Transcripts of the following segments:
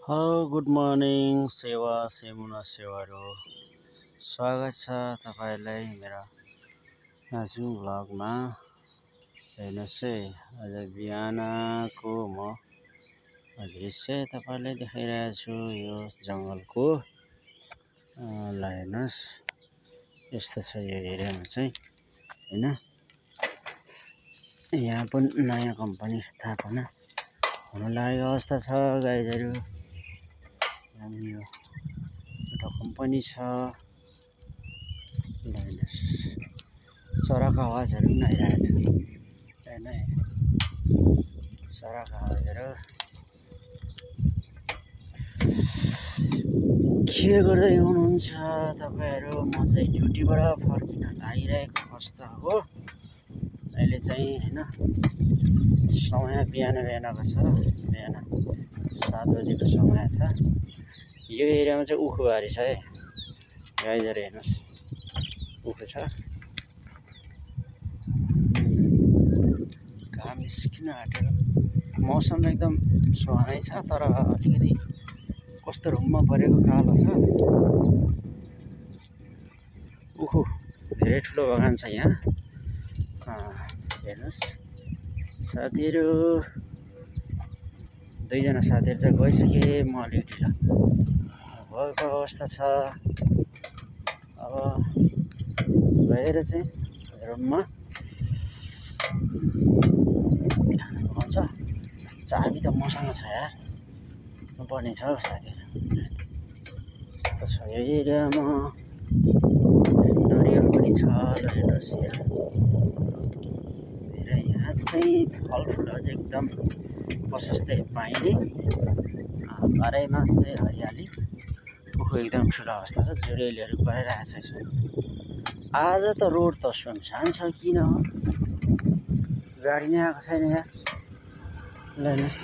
Hello good morning सेवा सेमुना सेवारो स्वागत छ तपाईलाई मेरो नाजुङ भ्लगमा। हेर्नुहोस् है, आज बिहानको म दृश्य तपाईलाई देखाइरहेको छु। यो जङ्गलको ल हेर्नुहोस्, यस्तो छ यो एरियामा चाहिँ हैन। यहाँ पनि नयाँ कम्पनी स्थापना हुन लागेको अवस्था छ गाइजहरु। यो एउटा कम्पनी छ। ल हेर्नुहोस्, चराको आवाजहरू पनि आइरहेको छ हैन। चराको आवाजहरू के गर्दै हुनुहुन्छ तपाईहरु? म चाहिँ ड्युटीबाट फर्किन लागिरहेको अवस्था हो अहिले चाहिँ हैन। समय बिहानको छ, बिहान 7 बजेको समय छ। यो एरियामा चाहिँ उखुबारी छ है गाइजहरु, हेर्नुहोस् उखु छ। घाम निस्किन आँटेको, मौसम एकदम सुहानै छ, तर अलिकति कस्तो रुममा परेको कालो छ। उखु धेरै ठुलो बगान छ यहाँ। हेर्नुहोस् साथीहरु, 2 जना साथीहरु चाहिँ गइसके, म अलिकति भएको अवस्था छ। अब गएर चाहिँ रुममा भन्छ चाबी त मसँग छ यार, पर्ने छ साथीहरु। यस्तो छ यो एरियामा। नरिवल पनि छ, ल हेर्नुहोस् यहाँ। यहाँ चाहिँ फलफुलहरू चाहिँ एकदम प्रशस्तै पाइने, बाह्रैमास चाहिँ हरियाली। उखु एकदम ठुलो अवस्था छ, जुरेलीहरू कराइरहेको छ। आज त रोड त सुनसान छ, किन हो? गाडी नै आएको छैन यहाँ। ल हेर्नुहोस् त,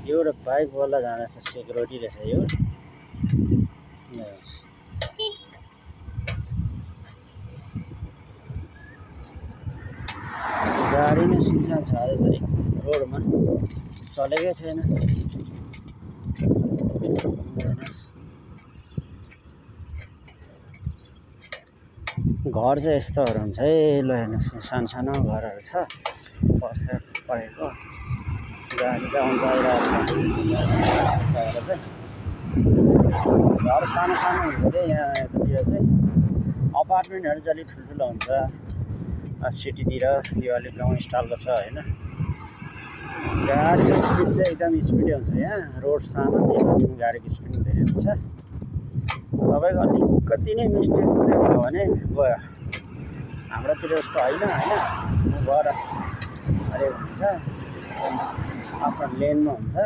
एउटा बाइकवाला जाँदैछ, सेक्युरिटी रहेछ यो। गाडी नै सुनसान छ आजभरि, रोडमा चलेकै छैन। घर चाहिँ यस्तोहरू हुन्छ है। ल हेर्नुहोस्, सानो सानो घरहरू छ, बसेर परेको। गाडी चाहिँ आउँछ आइरहेको छ। घर सानो सानो हुन्छ क्या यहाँ यतातिर चाहिँ। अपार्टमेन्टहरू चाहिँ अलिक ठुल्ठुलो हुन्छ सिटीतिर, यो अलिक गाउँ स्टाइलको छ हैन। गाडीको स्पिड चाहिँ एकदम स्पिडै हुन्छ यहाँ। रोड सानो, त्यही भएर गाडीको स्पिड धेरै हुन्छ। तपाईँको अलिकति नै मिस्टेक चाहिँ भयो भने गयो। हाम्रोतिर जस्तो होइन हैन, गएर अरे हुन्छ आफ्नो लेनमा हुन्छ।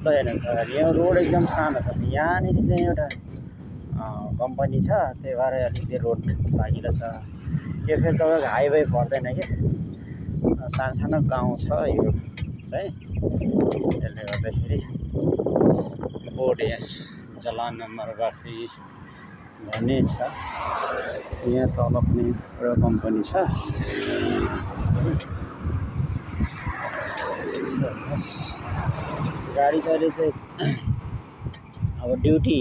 ल हेर्नु त, यहाँ रोड एकदम सानो छ। यहाँनिर चाहिँ एउटा कम्पनी छ, त्यही भएर अलिकति रोड लागिलो छ। यो फेरि तपाईँको हाइवे पर्दैन कि, सानो सानो गाउँ छ यो चाहिँ। त्यसले गर्दाखेरि बोर्ड यस चलान नम्बर बाफी भन्ने छ। यहाँ तल पनि एउटा कम्पनी छ। गाडी चाहिँ अब ड्युटी,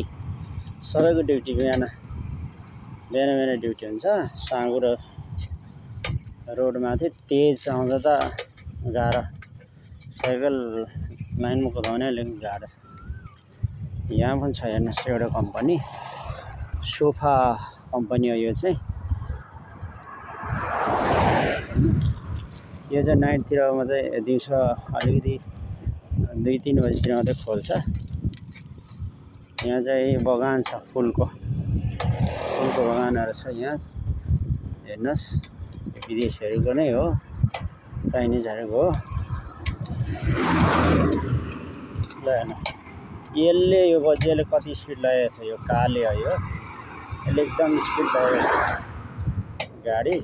सबैको ड्युटी बिहान ड्युटी हुन्छ। साँगुरो रोडमाथि तेज आउँदा त गाह्रो, साइकल लाइनमा कुदाउने अलिक गाह्रो छ। यहाँ पनि छ हेर्नुहोस् एउटा कम्पनी, सोफा कम्पनी हो यो चाहिँ। यो चाहिँ नाइटतिर मात्रै, दिउँसो अलिकति 2-3 बजीतिर मात्रै खोल्छ। यहाँ चाहिँ बगान छ, फुलको बगानहरू छ यहाँ। हेर्नुहोस्, विदेशीहरूको नै हो, चाइनिजहरूको हो। ल हेर्नु, यसले यो बजेले कति स्पिड लागेको छ। यो काले हो यो, यसले एकदम स्पिड लागेको छ गाडी।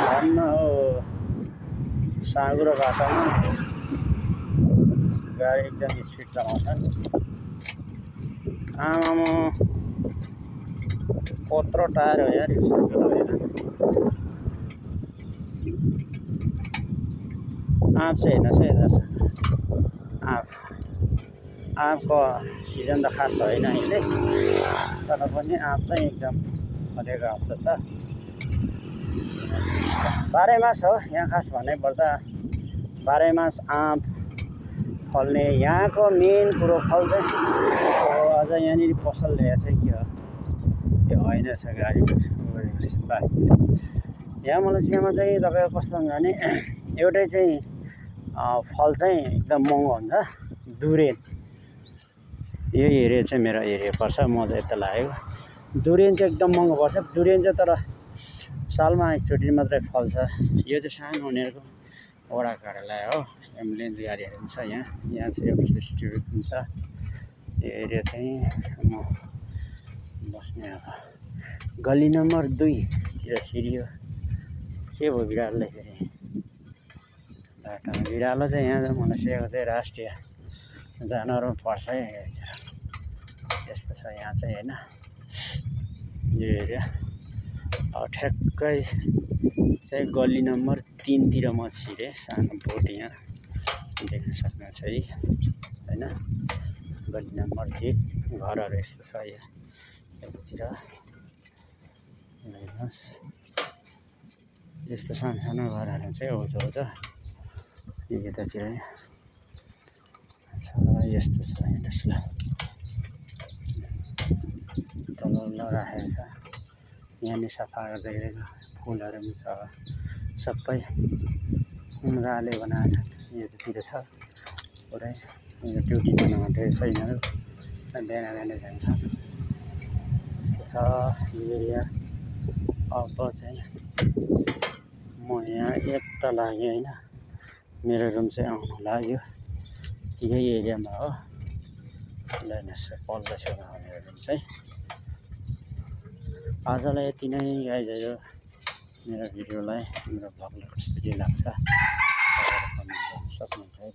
धन्न हो साँगुरो बाटोमा गाडी एकदम स्पिड चलाउँछन्। आमामा कत्रो टायर हो यार यो साइकल। आँप चाहिँ हेर्नुहोस् है दर्शक, आँपको सिजन त खास होइन अहिले, तर पनि आँप चाहिँ एकदम फलेको अवस्था छ। बाह्रै मास हो यहाँ, खास भन्नैपर्दा बाह्रै मास आँप फल्ने यहाँको मेन कुरो। फल चाहिँ अझ यहाँनिर पसल ल्याएको चाहिँ के हो, त्यो होइन छ गाडी यहाँ मलेसियामा चाहिँ तपाईँको कस्तो हुन्छ भने एउटै चाहिँ फल चाहिँ एकदम महँगो हुन्छ, दुरेन। यो एरिया चाहिँ मेरो एरिया पर्छ, म चाहिँ यता लागेको। दुरेन चाहिँ एकदम महँगो पर्छ। दुरेन चाहिँ तर सालमा एकचोटि मात्रै फल्छ। यो चाहिँ सानो उनीहरूको वडा कार्यालय हो, एम्बुलेन्स गाडीहरू पनि छ यहाँ चाहिँ एउटा इन्स्टिट्युट पनि छ। यो एरिया चाहिँ म बस्ने अब गल्ली नम्बर 2 सिरी हो। के भयो बिरालोलाई फेरि बाटोमा? बिरालो चाहिँ यहाँ मलेसियाको चाहिँ राष्ट्रिय जनावर पर्छ है। यस्तो छ यहाँ चाहिँ होइन, यो एरिया। अब ठ्याक्कै चाहिँ गल्ली नम्बर 3तिर म छिरेँ। सानो बोट यहाँ देख्न सक्नुहुन्छ है होइन, गल्ली नम्बर 3 घरहरू यस्तो छ यहाँ यतातिर हेर्नुहोस्। यस्तो सानो सानो घरहरू चाहिँ आउँछ यतातिर छ। यस्तो छ हेर्नुहोस् ल, तल राखेको छ। यहाँनिर सफा गर्दै गरेको फुलहरू पनि छ, सबै उनीहरूले बनाएको छ। यतातिर छ पुरै यो ड्युटी जानु मात्रै छ यिनीहरू, बिहान जान्छ। यस्तो छ यो एरिया। अब चाहिँ म यहाँ यता लागेँ होइन, मेरो रुम चाहिँ आउनु लाग्यो यही एरियामा हो। हेर्नुहोस् पल्लो छेउमा हो मेरो रुम चाहिँ। आजलाई यति नै गाइज। मेरो भिडियोलाई, मेरो भ्लगलाई कसरी लाग्छ कमेन्ट गर्न सक्नुहुन्छ है।